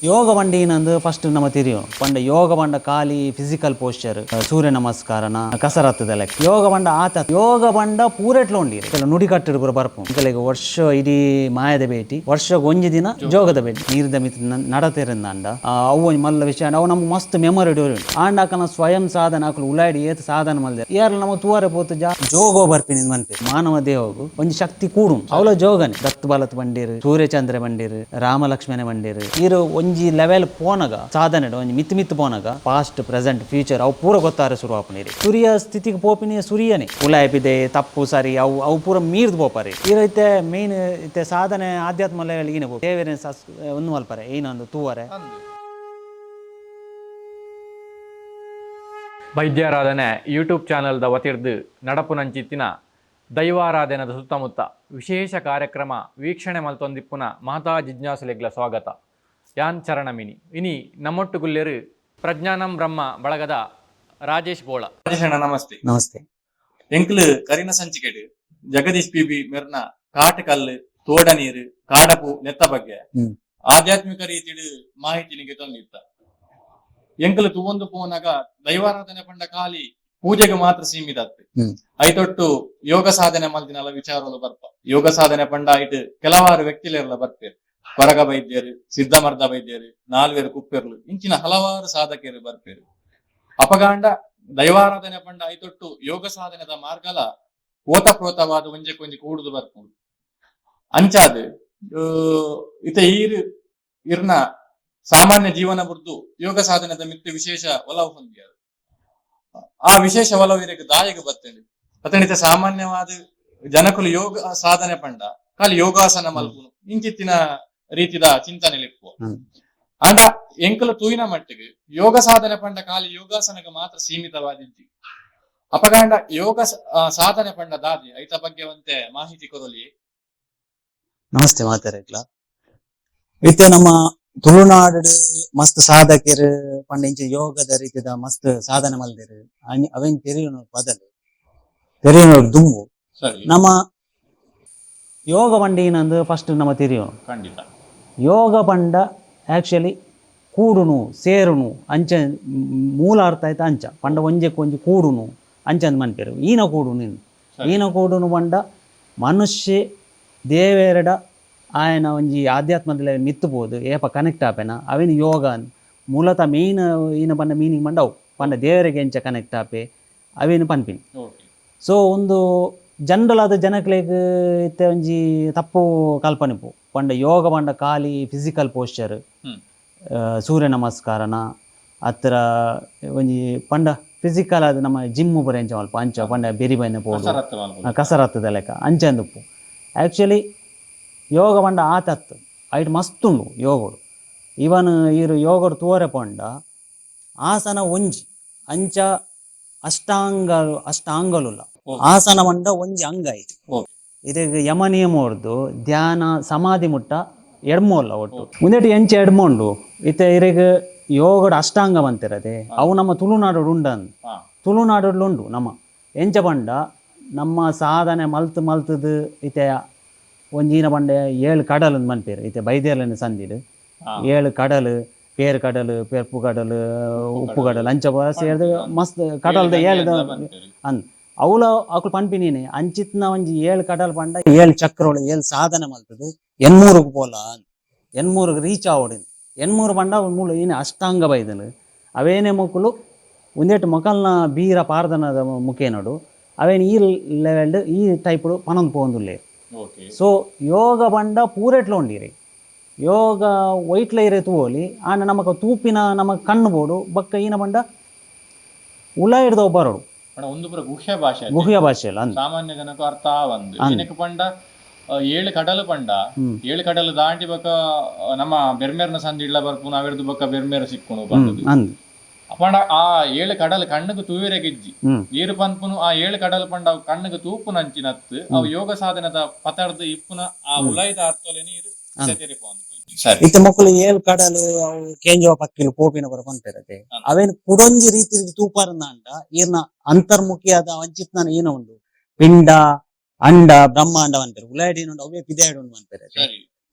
ಯೋಗ ಪಂಡಿನಂದು first ನಮ್ಮ ತಿರಿಯು ಪಂಡ ಯೋಗ ಪಂಡ ಖಾಲಿ ಫಿಸಿಕಲ್ ಪೋಸ್ಚರ್, ಸೂರ್ಯ ನಮಸ್ಕಾರನ, ಕಸರತ್ತದ ಲೆಕ್ಕ. ಯೋಗ ಪಂಡ ಆತ ಯೋಗ ಪಂಡ ಪೂರೆಟ್ಲ ಉಂಡಿ ಕೆಲ ನುಡಿ ಕಟ್ಟಡು ಪೂರ ಬರ್ಪು. ಕೆಲಗ ವರ್ಷ ಇಡೀ ಮಾಯದ ಭೇಟಿ, ವರ್ಷ ಒಂಜಿ ದಿನ ಜೋಗದ ಭೇಟಿ. ನೀರ್ದ ಮಿತ್ ನಡತೆರಂದಾಂಡ ಅವು ಒಂಜಿ ಮಲ್ಲ ವಿಷಯ. ಅವು ನಮ್ಗೆ ಮಸ್ತ್ ಮೆಮೊರಿ ಇಡೋರು. ಆಂಡ ಅಕನ ಸ್ವಯಂ ಸಾಧನ ಅಕಲು ಉಲಾಡಿ ಏತ್ ಸಾಧನ ಮಲ್ದೆ ಯಾರು ನಮ್ಮ ತೂವರೆ ಪೋತು ಜಾ ಜೋಗೋ ಬರ್ಪಿನಿ ಮನ್ಪೆ. ಮಾನವ ದೇಹಗು ಒಂಜಿ ಶಕ್ತಿ ಕೂಡು ಅವಲ ಜೋಗನೆ. ದತ್ತು ಬಲತ್ ಬಂಡೀರು, ಸೂರ್ಯಚಂದ್ರ ಬಂಡೀರು, ರಾಮ ಲಕ್ಷ್ಮಣ ಬಂಡೀರು. ಈರು ಒಂಜಿ ಲೆವೆಲ್ ಪೋನಗ, ಸಾಧನೆ ಒಂಜಿ ಮಿತ್ ಮಿತ್ ಪೋನಗ, past, present, future ಅವು ಪೂರ ಗೊತ್ತಾರೆ ಶುರು ಆಪುನಿರಿ. ಸೂರ್ಯ ಸ್ಥಿತಿಗೆ ಪೋಪಿನಿ ಸೂರ್ಯನೇ ಉಲಾಯಿಪಿದೆ ತಪ್ಪು ಸರಿ ಅವು ಅವು ಪೂರ ಮೀರ್ದು ಪೋಪಾರಿ. ಈರೈತೆ ಮೇನ್ ಇತ್ತೆ ಸಾಧನೆ ಆಧ್ಯಾತ್ಮ ಲೆವೆಲ್ ಈನ ದೇವರೇ ಸಸ್ ಒಂದು ಮಲ್ಪರೆ ಏನೊಂದು ತೂವರೆ. ವೈದ್ಯಾರಾಧನೆ ಯೂಟ್ಯೂಬ್ ಚಾನಲ್ದ ವತಿರ್ದು ನಡಪುನಂಚಿತ್ತಿನ ದೈವಾರಾಧನೆದ ಸುತ್ತಮುತ್ತ ವಿಶೇಷ ಕಾರ್ಯಕ್ರಮ ವೀಕ್ಷಣೆ ಮಲ್ತೊಂದಿಪ್ಪುನ ಮಾತಾ ಜಿಜ್ಞಾಸುಲೆಗ್ಲ ಸ್ವಾಗತ. ಯಾನ್ ಚರಣಮಿನಿ. ಇನಿ ನಮ್ಮೊಟ್ಟುಗುಲ್ಲೆರು ಪ್ರಜ್ಞಾನಂ ಬ್ರಹ್ಮ ಬಳಗದ ರಾಜೇಶ್ ಬೋಳ. ರಾಜೇಶ್ ಅಣ್ಣ, ನಮಸ್ತೆ. ನಮಸ್ತೆ. ಎಂಕ್ಲು ಕರಿನ ಸಂಚಿಕೆಡ್ ಜಗದೀಶ್ ಪಿ ಬಿ ಮೆರ್ನ ಕಾಟಕಲ್ಲು, ತೋಡ ನೀರು, ಕಾಡಪು ನೆತ್ತ ಬಗ್ಗೆ ಆಧ್ಯಾತ್ಮಿಕ ರೀತಿಡ್ ಮಾಹಿತಿ ನಿಗೆ ತಂದಿತ್ತ. ಎಂಕಲು ತೂವೊಂದು ಪೋನಾಗ ದೈವಾರಾಧನೆ ಪಂಡ ಖಾಲಿ ಪೂಜೆಗೆ ಮಾತ್ರ ಸೀಮಿತ ಅತ್ತೆ. ಐತೊಟ್ಟು ಯೋಗ ಸಾಧನೆ ಮಲ್ದಿನಲ ವಿಚಾರಲು ಬರ್ಪ. ಯೋಗ ಸಾಧನೆ ಪಂಡ ಐಟ್ ಕೆಲವಾರು ವ್ಯಕ್ತಿಲೆರ್ಲ ಬರ್ಪೇರು. ಕೊರಗ ವೈದ್ಯರು, ಸಿದ್ಧಮರ್ದ ವೈದ್ಯರು, ನಾಲ್ವೇರು ಕುಪ್ಪೆರ್ಲು, ಇಂಚಿನ ಹಲವಾರು ಸಾಧಕರು ಬರ್ಪೇರು. ಅಪಗಾಂಡ ದೈವಾರಾಧನೆ ಪಂಡ ಐತೊಟ್ಟು ಯೋಗ ಸಾಧನೆದ ಮಾರ್ಗಲ ಓತಪ್ರೋತವಾದ ಒಂಜೆಕೊಂಜಿ ಕೂಡುದು ಬರ್ಪುಂಡು. ಅಂಚಾದ್ ಇತ ಈರ್ ಇರ್ನ ಸಾಮಾನ್ಯ ಜೀವನ ಬುರ್ದು ಯೋಗ ಸಾಧನೆದ ಮಿತ್ತು ವಿಶೇಷ ಒಲವು ಹೊಂದಿಯಾರು. ಆ ವಿಶೇಷ ಒಲವು ಇರಕ್ಕೆ ದಾಯಿಗೆ ಬರ್ತೇನೆ ಅತನಿತ ಸಾಮಾನ್ಯವಾದ ಜನಕುಲು ಯೋಗ ಸಾಧನೆ ಪಂಡ ಖಾಲಿ ಯೋಗಾಸನ ಮಲ್ಪುನು ಇಂಚಿತ್ತಿನ ರೀತಿದ ಚಿಂತನೆ ಲಿಪ್ಪು. ಆಂಡ ಎಂಕಲು ತೂಯಿನ ಮಟ್ಟಿಗೆ ಯೋಗ ಸಾಧನೆ ಪಂಡ ಖಾಲಿ ಯೋಗಾಸನಕ್ಕೆ ಮಾತ್ರ ಸೀಮಿತವಾದಿದ್ದಿ. ಅಪಗಾಂಡ ಯೋಗ ಸಾಧನೆ ಪಂಡ ದಾದಿ, ಐತ ಬಗ್ಗೆ ಒಂತೆ ಮಾಹಿತಿ ಕೊರಲಿ. ನಮಸ್ತೆ ಮಾತಾರಕ್ಲ. ಇತ್ತೆ ನಮ್ಮ ತುಳುನಾಡು ಮಸ್ತ್ ಸಾಧಕರು ಪಂಡ ಇಂಚ ಯೋಗದ ರೀತಿದ ಮಸ್ತ್ ಸಾಧನೆ ಮಲ್ದಿರು. ಅವೇನ್ ತೆರಿಯುನ ಬದಲು, ತೆರಿಯುನ ದುಂಬು ನಮ್ಮ ಯೋಗ ಪಂಡಿನಂದು ಫಸ್ಟ್ ನಮ್ಮ ತೆರಿಯೋಣ. ಯೋಗ ಪಂಡ ಆಕ್ಚುಲಿ ಕೂಡುನು, ಸೇರುನು ಅಂಚ ಮೂಲ ಅರ್ಥ ಆಯ್ತು. ಅಂಚ ಪಂಡ ಒಂಜೆಕ್ ಒಂಜಿ ಕೂಡುನು ಅಂಚ ಅಂದ್ ಮನ್ಪೇರು. ಈನ ಕೂಡುನು ಇನ್ ಈನ ಕೂಡುನು ಪಂಡ ಮನುಷ್ಯ ದೇವೆರಡ ಆಯನ ಒಂಜಿ ಆಧ್ಯಾತ್ಮದ ಮಿತ್ತು ಪೋದು ಏಪ ಕನೆಕ್ಟ್ ಆಪೆನ ಅವೇನು ಯೋಗ ಅಂದ್. ಮೂಲತಃ ಮೇನ್ ಈನ ಪಂಡ ಮೀನಿಂಗ್ ಪಂಡ ಅವು ಪಂಡ ದೇವರಿಗೆ ಎಂಚ ಕನೆಕ್ಟ್ ಆಪೆ ಅವೇನು ಪನ್ಪಿನಿ. ಸೊ ಒಂದು ಜನರಲ್ ಆದ ಜನಕ್ಲೆಗ್ ಇತ್ತೆ ಒಂಜಿ ತಪ್ಪು ಕಲ್ಪನೆ ಪೋ ಪಂಡ ಯೋಗ ಪಂಡ ಖಾಲಿ ಫಿಸಿಕಲ್ ಪೋಸ್ಚರ್, ಸೂರ್ಯ ನಮಸ್ಕಾರನ, ಅತ್ರ ಒಂಜಿ ಪಂಡ ಫಿಸಿಕಲ್ ಆದ ನಮ್ಮ ಜಿಮ್ ಪೂರ ಎಂಚ ಮಲ್ಪ ಅಂಚ ಪಂಡ ಬೆರಿ ಬೈನ ಪೋಡು ಕಸರತ್ತು ಮಲ್ಪುನು. ಕಸರತ್ತದ ಲೆಕ್ಕ ಅಂಚ ಅಂದುಪ್ಪು. ಆ್ಯಕ್ಚುಲಿ ಯೋಗ ಪಂಡ ಆತತ್ತು ಐಟ್ ಮಸ್ತ್ ಉಂಡು ಯೋಗಡು. ಇವನ್ ಈರು ಯೋಗಡು ತೂವರೆ ಪಂಡ ಆಸನ ಒಂಜಿ ಅಂಚ ಅಷ್ಟಾಂಗ ಅಷ್ಟಾಂಗಲುಲ್ಲ. ಆಸನ ಪಂಡ ಒಂಜಿ ಅಂಗ ಐತಿ. ಇದಕ್ಕೆ ಯಮ ನಿಯಮ ಹೊರ್ದು ಧ್ಯಾನ ಸಮಾಧಿ ಮುಟ್ಟ ಎಡ್ಮೋಲ್ಲ ಒಟ್ಟು. ಮುಂದೆಟ್ ಎಂಚ ಎಡ್ಮ ಉಂಡು. ಇತ್ತೆ ಇರೆಗ್ ಯೋಗಡ್ ಅಷ್ಟಾಂಗ ಬಂತಿರದೆ ಅವು ನಮ್ಮ ತುಳುನಾಡು ಉಂಡಂದ್. ತುಳುನಾಡು ಉಂಡು. ನಮ್ಮ ಎಂಚ ಪಂಡ ನಮ್ಮ ಸಾಧನೆ ಮಲ್ತ್ ಮಲ್ತದು ಇತ್ತೆ ಒಂಜಿನ ಪಂಡ ಏಳು ಕಡಲ್ ಅಂದ್ ಮನ್ಪೇರು. ಇತ್ತೆ ಬೈದೇರ್ಲೆನ ಸಂದಿಡ್ ಏಳು ಕಡಲು, ಪೇರು ಕಡಲು, ಪೆರ್ಪು ಕಡಲು, ಉಪ್ಪು ಕಡಲು, ಅಂಚ ಪೂರ ಸೇರ್ದು ಮಸ್ತ್ ಕಡಲ್ದ ಏಳು ಅಂದ್. ಅವಲ ಅಕುಲು ಪನ್ಪಿನೇನೆ ಅಂಚಿತ್ನ ಒಂಜಿ ಏಳು ಕಡಲ್ ಪಂಡ ಏಳು ಚಕ್ರಗಳು, ಏಳು ಸಾಧನೆ ಮಲ್ತದು ಎನ್ಮೂರುಗ್ ಪೋಲ, ಎನ್ಮೂರುಗ್ ರೀಚ್ ಆವೊಡು. ಎನ್ಮೂರು ಪಂಡ ಮೂಲು ಏನೆ ಅಷ್ಟಾಂಗ ಬೈದನು. ಅವೇನೆ ಮೊಕುಲು ಒಂದೆಟ್ ಮೊಕಲ್ನ ಬೀರ ಪಾರ್ದನದ ಮುಖೇನಡು ಅವೇನು ಈ ಲೆವೆಲ್ಡ್ ಈ ಟೈಪ್ಡು ಪನೊಂದು ಪೋವೊಂದುಲ್ಲೆರ್. ಸೊ ಯೋಗ ಪಂಡ ಪೂರೆಟ್ಲ ಉಂಡಿರಿ. ಯೋಗ ವೈಟ್ಲ ಇರೆ ತೂವೊಲಿ. ಆಂಡ ನಮಕ್ ತೂಪಿನ ನಮಕ್ ಕಣ್ಣು ಬೋಡು. ಬೊಕ್ಕ ಈನ ಪಂಡ ಉಲಾಯಿಡ್ದ ಬರೊಡು. ಪಂಡ ಒಂದು ಪೂರ ಗುಹ್ಯ ಭಾಷೆ ಅದು. ಗುಹ್ಯ ಭಾಷೆ ಅಲ್ಲ ಅಂದ್. ಸಾಮಾನ್ಯ ಜನಕ್ಕೂ ಅರ್ಥ ಆವಂದು. ಅಂದ್. ಏನಕ್ಕೆ ಪಂಡ ಏಳು ಕಡಲು ಪಂಡ ಏಳು ಕಡಲು ದಾಂಟಿ ಬೊಕ್ಕ ನಮ್ಮ ಬೆರ್ಮೆರ್ನ ಸಂಧಿ ಇಡ್ಲ ಬರ್ಪುನು. ಅವೆರ್ದು ಬೊಕ್ಕ ಬೆರ್ಮೆರ್ ಸಿಕ್ಕುನು ಪಂಡುದು. ಅಂದ್. ಪಂಡ ಆ ಏಳು ಕಡಲು ಕಣ್ಣುಗ್ ತೂವೆರೆಗಿಜ್ಜಿ. ಏರು ಪನ್ಪುನು ಆ ಏಳು ಕಡಲು ಪಂಡ ಅವು ಕಣ್ಣುಗ್ ತೂಪುನಂಚಿನತ್ತು. ಅವು ಯೋಗ ಸಾಧನದ ಪತರ್ದು ಇಪ್ಪುನ ಆ ಉಲಾಯಿದ ಅರ್ಥೊಲೆನ್ ಇರು ತೆರಿಪೊಂದು ಸರಿ. ಇತ್ತೆ ಮೊಕುಲು ಏಳ್ ಕಡಲು ಅವು ಕೇಂಜವ ಪಕ್ಕಿಲು ಪೋಪಿನ ಪೂರ ಪನ್ಪೆರತೆ. ಅವೇನ್ ಕುಡೊಂಜಿ ರೀತಿ ತೂಪಾರಂದಾಂಡ ಈರ್ನ ಅಂತರ್ಮುಖಿಯಾದ ಅಂಚಿತ್ನ ಏನ ಉಂಡು ಪಿಂಡ ಅಂಡ ಬ್ರಹ್ಮಾಂಡ ಪನ್ಪೆರ್. ಉಲಾಯಿಡ್ ಏನುಂಡು ಅವೇ ಪಿದಾಯ್ಡ್ ಉಂಡು ಪನ್ಪೆರ್.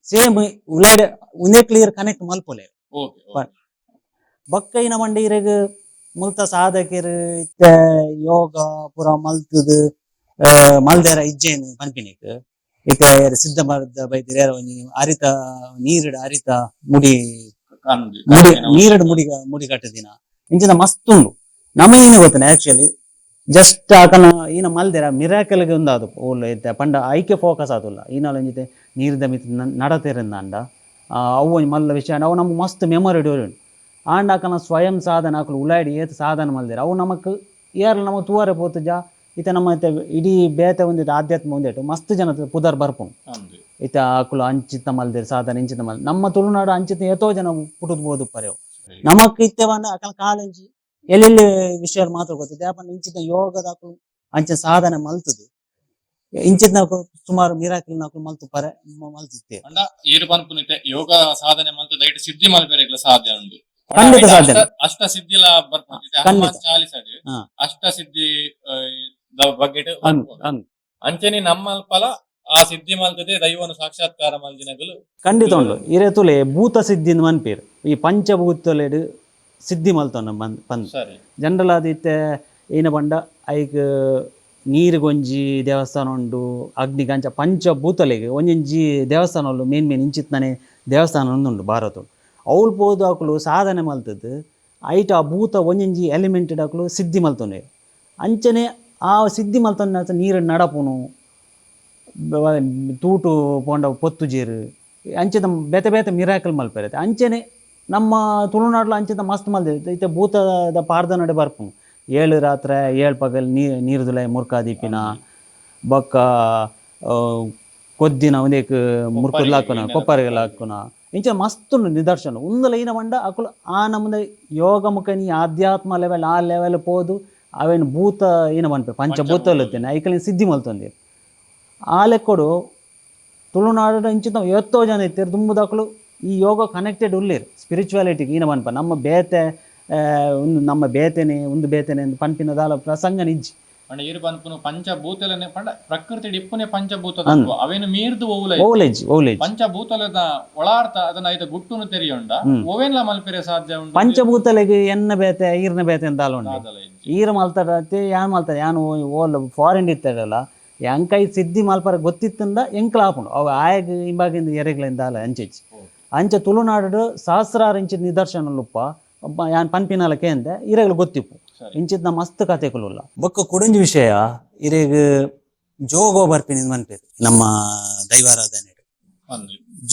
ಸೇಮ್ ಉಲಾಯ್ಡ್ ಉಂದೇ ಕ್ಲಿಯರ್ ಕನೆಕ್ಟ್ ಮಲ್ಪೊಲೆ. Okay. ಬೊಕ್ಕ ಇನ ಪಂಡ ಇರೆಗ್ ಮುಲ್ತ ಸಾಧಕೆರ್ ಇತ್ತೆ ಯೋಗ ಪೂರ ಮಲ್ತುದು ಮಲ್ದೆರ ಇಜ್ಜೇನ್ ಪನ್ಪಿನಿಕ್ ಇತ್ತೆ ಸಿದ್ಧ ಮರ್ದ ಬೈದೆರ್ ಒಂಜಿ ಅರಿತ ನೀರುಡ್ ಅರಿತ ಮುಡಿ ಮುಡಿ ನೀರುಡ್ ಮುಡಿ ಮುಡಿ ಕಟ್ಟುದಿನ ಇಂಚಿನ ಮಸ್ತ್ ಉಂಡು. ನಮ ಏನ ಗೊತ್ತನೆ ಆಕ್ಚುಲಿ ಜಸ್ಟ್ ಆಕನ ಈನ ಮಲ್ದೆರ ಮಿರಾಕಲ್ಗೆ ಉಂದಾದು ಓಲ್ ಇತ್ತೆ ಪಂಡ ಐಕೆ ಫೋಕಸ್ ಆದುಲ್ಲ ಈನಾಲ ಒಂಜಿತೆ ನೀರ್ದ ಮಿತ್ತ್ ನಡತೆರಿಂದಾಂಡ ಅವು ಒಂಜಿ ಮಲ್ಲ ವಿಷಯ ಆಂಡ ಅವು ನಮ್ಗೆ ಮಸ್ತ್ ಮೆಮೊರಿ ಉಂಡು. ಆಂಡ ಆಕನ ಸ್ವಯಂ ಸಾಧನ ಅಕುಲು ಉಲಾಯ್ಡ್ ಏತ್ ಸಾಧನೆ ಮಲ್ದೆರ್ ಅವು ನಮಕ್ ಏರ್ಲ ನಮಕ್ ತೂವರೆ ಪೋತುಜ. ಇತ್ತೆ ನಮ್ಮ ಇತ್ತೆ ಇಡೀ ಬೇತೆ ಒಂದಿತ್ತೆ ಆಧ್ಯಾತ್ಮ ಒಂದೇಟು ಮಸ್ತ್ ಜನ ಪುದರ್ ಬರ್ಪುಂಡು. ಇತ್ತೆ ಅಕುಲು ಅಂಚಿತ್ತ ಮಲ್ದೆರ್ ಸಾಧನೆ ಇಂಚಿತ್ತ ಮಲ್ ನಮ್ಮ ತುಳುನಾಡು ಅಂಚಿತ್ತ ಏತೋ ಜನ ಪುಟ್ಟುದು ಪೋದು ಪರೆವು ನಮಕ್ ಇತ್ತೆ ಪಂಡ ಅಕಲ್ ಕಾಲೇಜ್ ಎಲ್ಲೆಲ್ಲಿ ವಿಷಯ ಮಾತ್ರ ಗೊತ್ತಿದೆ ಪಂಡ ಇಂಚಿನ ಯೋಗದ ಅಕುಲು ಅಂಚಿನ ಸಾಧನೆ ಮಲ್ತುದು ಇಂಚಿನ ಸುಮಾರು ಮಿರಾಕಲ್ ನಕುಲು ಮಲ್ತು ಪರೆ ಮಲ್ತಿತ್ತೆ. ಪಂಡ ಈರು ಪನ್ಪುನಿತೆ ಯೋಗ ಸಾಧನೆ ಮಲ್ತ ದೈಟ್ ಸಿದ್ಧಿ ಮಲ್ಪೆರೆಗ್ಲ ಸಾಧ್ಯ ಉಂಡು. ಖಂಡಿತ ಸಾಧ್ಯ. ಅಷ್ಟ ಸಿದ್ಧಿಲ ಬರ್ಪುಂಡು ಇತ್ತೆ ಹನುಮಾನ್ ಚಾಲೀಸಡ್ ಅಷ್ಟ ಸಿದ್ಧಿ the ಬಗ್ಗೆಟ್ ಬರ್ಪುಂಡು. ಅಂಚನೆ ನಮ್ಮಲ್ಪಲ ಆ ಸಿದ್ಧಿ ಮಲ್ತದೆ ದೈವನು ಸಾಕ್ಷಾತ್ಕಾರ ಮಲ್ದಿನಗಲು ಖಂಡಿತ ಉಂಡು. ಇರೆ ತುಲೆ ಭೂತ ಸಿದ್ಧಿ ಮನ್ಪೇರು ಈ ಪಂಚಭೂತಲೆಡ್ ಸಿದ್ಧಿ ಮಲ್ತೊಂಡ ಪಂದ್ ಜನರಲ್ ಆದ್ ಇತ್ತೆ ಏನ ಪಂಡ ಐಕ್ ನೀರುಗೊಂಜಿ ದೇವಸ್ಥಾನ ಉಂಡು, ಅಗ್ನಿಗ್ ಅಂಚ ಪಂಚಭೂತಲೆಗ್ ಒಂಜೊಂಜಿ ದೇವಸ್ಥಾನ ಉಂಡು. ಮೇನ್ ಮೇನ್ ಇಂಚಿತ್ತನೆ ದೇವಸ್ಥಾನ ಉಂಡು ಭಾರತ. ಅವ್ಲು ಪೋದು ಅಕುಲು ಸಾಧನೆ ಮಲ್ತದ್ದು ಐಟ್ ಆ ಭೂತ ಒಂಜೊಂಜಿ ಎಲಿಮೆಂಟ್ ಅಕುಲು ಸಿದ್ಧಿ ಮಲ್ತೊಂಡೆ. ಅಂಚನೆ ಆ ಸಿದ್ಧಿ ಮಲ್ತೊಂಡ ನೀರು ನಡಪುನು ತೂಟು ಪೋಂಡ ಪೊತ್ತುಜೇರು ಅಂಚದ ಬೇತೆ ಬೇತೆ ಮಿರಾಕಲ್ ಮಲ್ಪೆರೆ. ಅಂಚನೆ ನಮ್ಮ ತುಳುನಾಡ್ಲ ಅಂಚಿನ ಮಸ್ತ್ ಮಲ್ದೆ ಇತ್ತೆ ಭೂತದ ಪಾಡ್ದನಡೆ ಬರ್ಪುಂಡು. ಏಳು ರಾತ್ರೆ ಏಳು ಪಗಲ್ ನೀರುದುಲೈ ಮುರ್ಕಾ ದೀಪಿನ ಬೊಕ್ಕ ಕೊದ್ದಿನ ಒಂದೇಕ್ ಮುರ್ಕುದ್ಲ ಹಾಕುನ ಕೊಪ್ಪರಿಗೆಲ್ಲ ಹಾಕುನ ಇಂಚ ಮಸ್ತ್ ಉಂಡು ನಿದರ್ಶನ. ಉಂದಲ ಏನ ಪಂಡ ಅಕುಲು ಆ ನಮ್ಮದ ಯೋಗ ಮುಖ ನೀ ಆಧ್ಯಾತ್ಮ ಲೆವೆಲ್ ಆ ಲೆವೆಲ್ ಪೋದು ಅವೇನು ಭೂತ ಏನ ಪನ್ಪೆ ಪಂಚಭೂತಲು ಇತ್ತೇನೆ ಐಕಲಿನ ಸಿದ್ಧಿ ಮಲ್ತೊಂದಿರು. ಆ ಲೆಕ್ಕೊಡು ತುಳುನಾಡು ಇಂಚಿನ ಏತೋ ಜನ ಇತ್ತೆರ್ ದುಂಬುದಕುಲು ಈ ಯೋಗ ಕನೆಕ್ಟೆಡ್ ಉಲ್ಲೇರು ಸ್ಪಿರಿಚುವಾಲಿಟಿಗೆ ಏನ ಪನ್ಪ ನಮ್ಮ ಬೇತೆ ಉಂದು ನಮ್ಮ ಬೇತೆನೆ ಉಂದು ಬೇತೆನೆ ಅಂದ್ ಪನ್ಪಿನ ದಾಲ ಪ್ರಸಂಗನ ಇಜ್ಜಿ. ಪಂಡ ಈರು ಪನ್ಪುನು ಪಂಚಭೂತಲನೆ ಪಂಡ ಪ್ರಕೃತಿ ಇಪ್ಪುನೆ ಪಂಚಭೂತ ತತ್ವ ಅವೇನು ಮೀರ್ದು ಓವುಲ ಓಲೇಜ್ ಓಲೇಜ್ ಪಂಚಭೂತಲದ ಒಳಾರ್ಥ ಅದನ್ನ ಐತ ಗುಟ್ಟುನು ತೆರಿಯೊಂಡ ಓವೇನ್ಲ ಮಲ್ಪೆರೆ ಸಾಧ್ಯ ಉಂಡು. ಪಂಚಭೂತಲೆಗ್ ಎನ್ನ ಬೇತೆ ಈರ್ನ ಬೇತೆ ಅಂತ ದಾಲ ಉಂಡು. ದಾದಲ ಇಜ್ಜಿ. ಈರ್ ಮಲ್ತಡತೆ ಯಾನ್ ಮಲ್ತಡೆ ಯಾನ್ ಓಲ್ ಫಾರಿನ್ ಇತ್ತಡಲ್ಲ ಎಂಕೈ ಸಿದ್ಧಿ ಮಲ್ಪರ ಗೊತ್ತಿತ್ತಂದ ಎಂಕ್ಲ ಆಪುಂಡು ಅವು ಆಯಗ್ ಇಂಬಾಗಿಂದ ಎರೆಗ್ಲೆನ್ ದಾಲ ಅಂಚೆಚ್ಚಿ. ಅಂಚ ತುಳುನಾಡು ಸಹಸ್ರಾರು ಇಂಚಿನ ನಿದರ್ಶನ ಉಪ್ಪ ಯಾನ್ ಪನ್ಪಿನಾಲ ಕೇಂದೆ ಇರೆಗ್ಲ ಗೊತ್ತಿಪ್ಪು. ಇಂಚಿನ ಮಸ್ತ್ ಕತೆಕುಲುಲ್ಲ. ಬೊಕ್ಕ ಕುಡೊಂಜಿ ವಿಷಯ ಇರೆಗ್ ಜೋಗೋ ಬರ್ಪಿನ ಮನ್ಪೇರು ನಮ್ಮ ದೈವಾರಾಧನೆ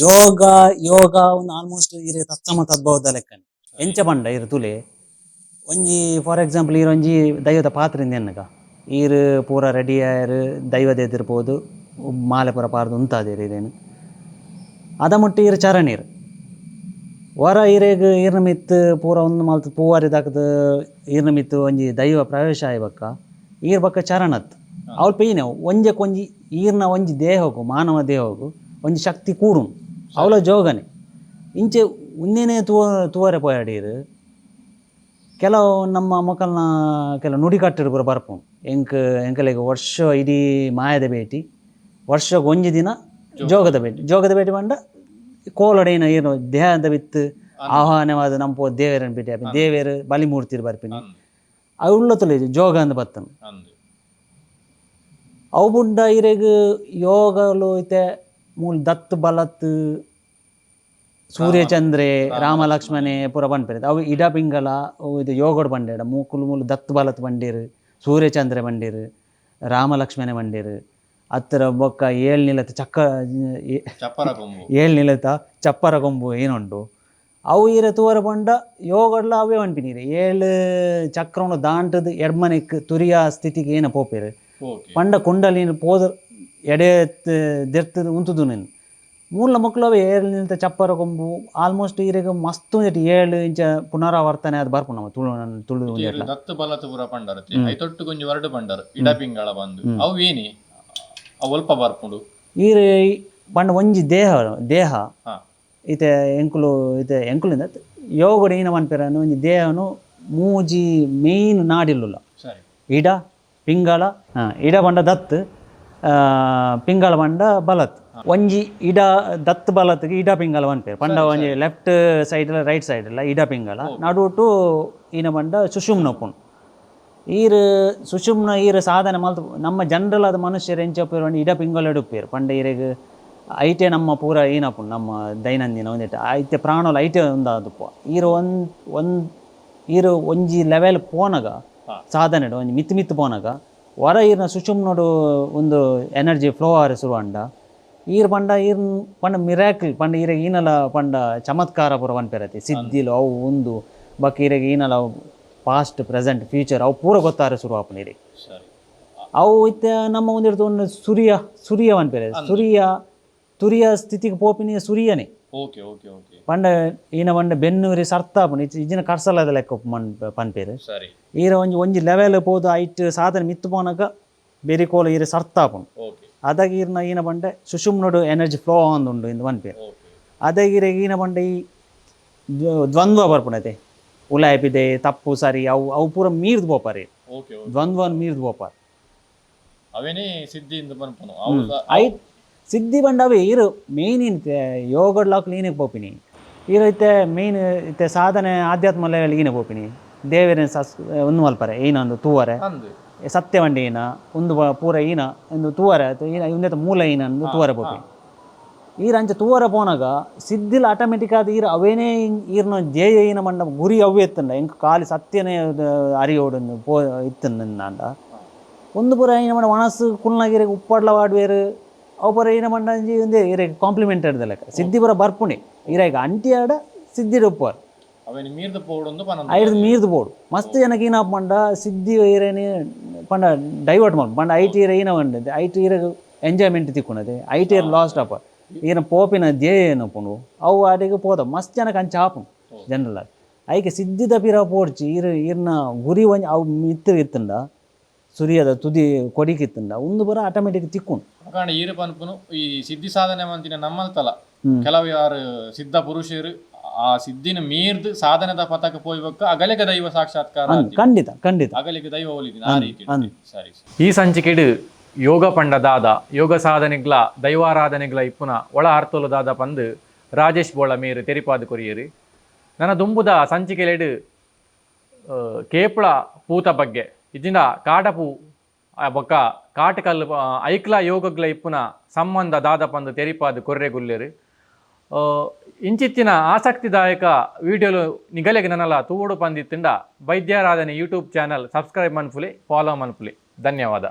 ಜೋಗ ಯೋಗ ಒಂದು ಆಲ್ಮೋಸ್ಟ್ ಇರೆ ತತ್ಸಮ ತದ್ಭವದ ಲೆಕ್ಕನೆ. ಎಂಚ ಪಂಡ ಇರು ತುಲೆ ಒಂಜಿ ಫಾರ್ ಎಕ್ಸಾಂಪಲ್ ಈರ್ ಒಂಜಿ ದೈವದ ಪಾತ್ರಿಂದ ಎನ್ನಗ ಈರ್ ಪೂರ ರೆಡಿ ಆಯರ್ ದೈವದ ಎದುರು ಮಾಲೆ ಪೂರ ಪಾರ್ದು ಉಂತಾದೇರು ಇರೇನು ಅದ ಮುಟ್ಟಿ ಈರ್ ಚರಣೀರ್ ವರ ಈರೆಗ್ ಈರ್ನ ಮಿತ್ತು ಪೂರ ಒಂದು ಮಲ್ತ್ ಪೂವಾರಿ ದಾಕದ ಈರ್ನ ಮಿತ್ತು ಒಂಜಿ ದೈವ ಪ್ರವೇಶ ಆಯ್ಬಕ್ಕ ಈರ್ ಬಕ್ಕ ಚರಣತ್ ಅವ್ಲು ಪೈನೆ ಒಂಜಕ್ಕೊಂಜಿ ಈರ್ನ ಒಂಜಿ ದೇಹಕ್ಕೂ ಮಾನವ ದೇಹಕ್ಕೂ ಒಂಜಿ ಶಕ್ತಿ ಕೂಡುನು ಅವಳ ಜೋಗನೆ. ಇಂಚೆ ಉಂದೇನೆ ತೂವರೆ ಪೋಯಾಡೀರು ಕೆಲವು ನಮ್ಮ ಮೊಕಲ್ನ ಕೆಲವು ನುಡಿಕಟ್ಟೆಡ್ ಪೂರ ಬರ್ಪುಂಡು. ಎಂಕ್ ಎಂಕಲೆಗ್ ವರ್ಷ ಇಡೀ ಮಾಯದ ಭೇಟಿ ವರ್ಷಗ್ ಒಂಜಿ ದಿನ ಜೋಗದ ಭೇಟಿ. ಜೋಗದ ಭೇಟಿ ಪಂಡ ಕೋಲಡೇನ ಏನು ದೇಹದ ಬಿತ್ತು ಆಹ್ವಾನವಾದ ನಮ್ಮ ದೇವೇರನ್ ಭೇಟಿ ಆಪಿ ದೇವೇರು ಬಲಿಮೂರ್ತಿರ್ ಬರ್ಪಿನಿ ಅವು ಉಳ್ಳ ತುಲೆ ಜೋಗ ಅಂದ್ ಬತ್ತನು. ಅವು ಬುಂಡ ಇರೆಗ್ ಯೋಗಲು ಇತ್ತೆ ಮೂಲು ದತ್ತು ಬಲತ್ ಸೂರ್ಯಚಂದ್ರೆ ರಾಮ ಲಕ್ಷ್ಮಣೆ ಪೂರ ಪನ್ಪೆರ್ ಅವು ಇಡ ಪಿಂಗಲ ಇದು ಯೋಗಡ್ ಪಂಡೇಡ ಮೂಕುಲು ಮೂಲು ದತ್ತು ಬಲತ್ ಬಂಡೇರು ಸೂರ್ಯಚಂದ್ರೆ ಬಂಡೇರು ರಾಮ ಲಕ್ಷ್ಮಣೆ ಬಂಡೇರು ಅತ್ತರ ಬೊಕ್ಕ ಏಳ್ ನಿಲತ ಚಕ್ಕ ಚಪ್ಪರ ಕೊಂಬು ಏಳ್ ನಿಲತ ಚಪ್ಪರ ಕೊಂಬು ಏನುಂಡು ಅವು ಈರೆ ತೂವರೆ ಪಂಡ ಯೋಗಡ್ಲ ಅವೇ ಪನ್ಪಿನೀರೆ ಏಳು ಚಕ್ರನು ದಾಂಟದ್ ಎಡ್ಮನೆಕ್ ತುರಿಯ ಸ್ಥಿತಿಗೆ ಏನ ಪೋಪೆರ್ ಪಂಡ ಕುಂಡಲಿನ ಪೋದ ಎಡೆ ದೆರ್ತ್ ಉಂತುದು ನೆನ್ ಮೂಲ ಮೊಕ್ಲು ಅವೇ ಏಳು ನಿಲ್ತ ಚಪ್ಪರ ಕೊಂಬು ಆಲ್ಮೋಸ್ಟ್ ಈರೆಗ್ ಮಸ್ತ್ ಒಂಜೆಟ್ ಏಳು ಇಂಚ ಪುನರಾವರ್ತನೆ ಅದು ಬರ್ಪುಂಡು ನಮ್ಮ ತುಳು ತುಳು ಒಂಜೆಟ್ಲ. ದತ್ತು ಬಲತು ಪೂರ ಪಂಡರ್ ಐತೊಟ್ಟು ಕೊಂಜಿ ವರಡು ಪಂಡರ್ ಇಡ ಪಿಂಗಳ ಬಂದು ಅವು ಏನಿ ಅವು ಒಲ್ಪ ಬರ್ಪುಂಡು. ಈರೆ ಪಂಡ ಒಂಜಿ ದೇಹ ದೇಹ ಇತ್ತೆ ಎಂಕುಲು ಇತ್ತೆ ಎಂಕುಲಿಂದ ಯೋಗಡ್ ಏನ ಪನ್ಪೆರ್ ಒಂಜಿ ದೇಹನು ಮೂಜಿ ಮೇನ್ ನಾಡಿಲ್ಲುಲ್ಲ. ಇಡ ಪಿಂಗಳ ಇಡ ಪಂಡ ದತ್ತು ಪಿಂಗಳ ಪಂಡ ಬಲತ್. ಒಂಜಿ ಇಡ ದತ್ತು ಬಲತ್ತಿಗೆ ಇಡ ಪಿಂಗಲ ಪನ್ಪೇರು ಪಂಡ ಒಂಜಿ left side right side ಇಲ್ಲ ಇಡ ಪಿಂಗಲ ನಡುಟು ಈನ ಪಂಡ ಸುಷುಮ್ನ ಉಪ್ಪುಂಡು. ಈರ್ ಸುಷುಮ್ನ ಈರ್ ಸಾಧನೆ ಮಲ್ತ್ ನಮ್ಮ ಜನರಲ್ ಆದ ಮನುಷ್ಯರು ಎಂಚ ಉಪ್ಪೇರು ಪಂಡ ಇಡ ಪಿಂಗಲ ಉಪ್ಪೇರು. ಪಂಡ ಈರೆಗ್ ಐಟೆ ನಮ್ಮ ಪೂರ ಏನಪ್ಪುಂಡು ನಮ್ಮ ದೈನಂದಿನ ಒಂದಿಟ ಐತೆ ಪ್ರಾಣೋಲ ಐಟೆ ಒಂದಾದುಪ್ಪ. ಈರ್ ಒಂದ್ ಒಂದ್ ಈರ್ ಒಂಜಿ ಲೆವೆಲ್ ಪೋನಗ ಸಾಧನೆ ಒಂಜಿ ಮಿತ್ತು ಮಿತ್ತು ಪೋನಗ ವರ ಈರ್ನ ಸುಷುಮ್ನೋಡು ಒಂದು ಎನರ್ಜಿ ಫ್ಲೋ ಆರೆ ಶುರು ಆಂಡ ಈರ್ ಪಂಡ ಈರ್ ಪಂಡ ಮಿರಾಕಲ್ ಪಂಡ ಈರೆಗ್ ಈನಲ ಪಂಡ ಚಮತ್ಕಾರ ಪೂರ ಪನ್ಪೆರತಿ ಸಿದ್ಧಿಲು ಅವು ಉಂದು ಬೊಕ್ಕ ಈರೆಗ್ ಈನಲ past present future ಅವು ಪೂರ ಗೊತ್ತಾರೆ ಶುರು ಆಪುಂಡು ಈರೆಗ್. ಸರಿ. ಅವು ಇತ್ತೆ ನಮ್ಮ ಒಂದಿರ್ದು ಒಂದು ಸುರಿಯ ಸುರಿಯ ಪನ್ಪೆರೆ ಸುರಿಯ ತುರಿಯ ಸ್ಥಿತಿಗೆ ಪೋಪಿನಿ ಸುರಿಯನೇ. Okay okay okay. ಪಂಡ ಈನ ಪಂಡ ಬೆನ್ನೂರಿ ಸರ್ತಾಪುಂಡು ಇಜ್ಜಿನ ಕರ್ಸಲದ ಲೆಕ್ಕ ಪನ್ಪೇರು. ಸರಿ. ಈರ ಒಂಜಿ ಒಂಜಿ ಲೆವೆಲ್ ಪೋದು ಐಟ್ ಸಾಧನೆ ಮಿತ್ತು ಪೋನಗ ಬೆರಿಕೋಲ ಈರ ಸರ್ತಾಪುಂಡು. ಓಕೆ. ಅದಾಗ ಈರ್ನ ಈನ ಪಂಡ ಸುಷುಮ್ನೋಡು ಎನರ್ಜಿ ಫ್ಲೋ ಆಂದುಂಡು ಇಂದು ಪನ್ಪೇರು. ಓಕೆ. ಅದಾಗ ಈರೆಗ್ ಈನ ಪಂಡ ಈ ದ್ವಂದ್ವ ಬರ್ಪುಂಡತೆ ಉಲಾಯ್ಪಿದೆ ತಪ್ಪು ಸರಿ ಅವು ಅವು ಪೂರ ಮೀರ್ದು ಪೋಪಾರಿ. Okay okay. ದ್ವಂದ್ವನ್ ಮೀರ್ದು ಪೋಪಾರ್. ಅವೇನೇ ಸಿದ್ಧಿ ಇಂದ ಪನ್ಪುನು ಅವು I ಸಿದ್ಧಿ ಪಂಡ ಅವೇ ಈರು ಮೇನ್ ಇತ್ತೆ ಯೋಗಡ್ಲಾಕ್ ಲೀನಕ್ಕೆ ಪೋಪಿನಿ ಈರು ಇತ್ತೆ ಮೇನ್ ಇತ್ತೆ ಸಾಧನೆ ಆಧ್ಯಾತ್ಮ ಲೆವೆಲ್ ಈನ ಪೋಪಿನಿ ದೇವೆರೆನ್ ಸಸ್ ಒಂದು ಮಲ್ಪರೆ ಈನೊಂದು ತೂವರೆ. ಅಂದ್. ಸತ್ಯವಂಡಿ ಈನ ಒಂದು ಪೂರ ಈನ ಒಂದು ತೂವರೆ ಆಯ್ತು ಈನ ಇಂದೆತ ಮೂಲ ಈನ ಅಂದು ತೂವರೆ ಪೋಪಿನಿ. ಈರ್ ಅಂಚ ತೂವರೆ ಪೋನಾಗ ಸಿದ್ಧಿಲ್ ಆಟೋಮೆಟಿಕ್ ಆದ್ ಈರ್ ಅವೇನೇ ಈರ್ನ ಧ್ಯೇಯ ಈನ ಮಂಡ ಗುರಿ ಅವೇ ಇತ್ತಂಡ ಎಂಕ್ ಖಾಲಿ ಸತ್ಯನೇ ಅರಿಯೋಡು ಪೋ ಇತ್ತಂಡ ಒಂದು ಪೂರ ಈನ ಮಂಡ ಒಣಸು ಕುಲ್ನಾಗಿರಿಗೆ ಉಪ್ಪಡ್ಲ ವಾಡ್ವೇರು ಅವು ಪೂರ ಈನ ಮಂಡ ಒಂಜಿ ಒಂದೇ ಈರೆಗ್ ಕಾಂಪ್ಲಿಮೆಂಟೆಡ್ ಲೆಕ್ಕ ಸಿದ್ಧಿ ಪೂರ ಬರ್ಪುಣಿ ಈರೆಗ್ ಅಂಟಿ ಆಡ ಸಿದ್ಧಿಡ್ ಉಪ್ಪುವಾರ್. ಅವೇನು ಮೀರ್ದು ಪೋಡೊಂದು ಪನೊಂದು. ಐಡ್ದ್ ಮೀರ್ದು ಬೋಡು ಮಸ್ತ್ ಜನಕ್ಕೆ ಏನ ಪಂಡ ಸಿದ್ಧಿ ಏರೇನೆ ಪಂಡ ಡೈವರ್ಟ್ ಮಲ್ಪ ಪಂಡ ಐಟ್ ಇರ ಏನ ಪಂಡದೆ ಐಟ್ ಇರಗ್ ಎಂಜಾಯ್ಮೆಂಟ್ ತಿಕ್ಕುನದೆ ಐಟ್ ಇರ್ ಲಾಸ್ಟ್ ಅಪ ಈನ ಪೋಪಿನ ಧ್ಯೇಯ ಏನಪ್ಪುಂಡು ಅವು ಆಟಿಗೆ ಪೋದ ಮಸ್ತ್ ಜನಕ್ಕೆ ಅಂಚ ಆಪುಂಡು ಜನರಲ್ ಆದ್. ಐಕೆ ಸಿದ್ಧಿದ ಪಿರ ಪೋಡ್ಚಿ ಈರ್ ಈರ್ನ ಗುರಿ ಒಂಜಿ ಅವು ಮಿತ್ತ್ ಇತ್ತುಂಡ ಸುರಿಯದ ತುದಿ ಕೊಡಿಕಿತ್ತುಂಡ ಉಂದು ಪೂರ ಆಟೋಮೆಟಿಕ್ ತಿಕ್ಕುಂಡು. ಕಾರಣ ಈರು ಪನ್ಪುನು ಈ ಸಿದ್ಧಿ ಸಾಧನೆ ಮಂತಿನ ನಮ್ಮಲ್ತಲ ಕೆಲವು ಯಾರು ಸಿದ್ಧ ಪುರುಷರು ಆ ಸಿದ್ಧಿನ ಮೀರ್ದು ಸಾಧನೆದ ಪಥಕ ಪೋಯ್ಬಕ್ಕ ಅಗಲಿಗ ದೈವ ಸಾಕ್ಷಾತ್ಕಾರ ಅಂದ್ ಖಂಡಿತ ಖಂಡಿತ. ಅಗಲಿಗ ದೈವ ಒಲಿದಿನ ಆ ರೀತಿ. ಅಂದ್. ಸರಿ. ಈ ಸಂಚಿಕೆಡು ಯೋಗ ಪಂಡ ದಾದ ಯೋಗ ಸಾಧನೆಗ್ಲ ದೈವಾರಾಧನೆಗ್ಲ ಇಪ್ಪುನ ಒಳ ಅರ್ಥಲು ದಾದ ಪಂದು ರಾಜೇಶ್ ಬೋಳ ಮೇರು ತೆರಿಪಾದ ಕೊರಿಯರು. ನನ್ನ ದುಂಬುದ ಸಂಚಿಕೆಲೆಡು ಕೇಪುಳ ಪೂತ ಬಗ್ಗೆ ಇಜ್ಜಿಂಡ ಕಾಡಪೂ ಬೊಕ್ಕ ಕಾಟಕಲ್ಲು ಐಕ್ಲ ಯೋಗಗ್ಲ ಇಪ್ಪುನ ಸಂಬಂಧ ದಾದ ಪಂದು ತೆರಿಪಾದ ಕೊರ್ರೆ ಗುಲ್ಲೆರು. ಇಂಚಿತ್ತಿನ ಆಸಕ್ತಿದಾಯಕ ವಿಡಿಯೋಲು ನಿಗಲೆಗೆ ನನ್ನಲ ತೂವೊಡು ಪಂದಿತ್ತಿಂಡ ವೈದ್ಯಾರಾಧನೆ YouTube channel subscribe ಮನ್ಪುಲೆ follow ಮನ್ಪುಲೆ. ಧನ್ಯವಾದ.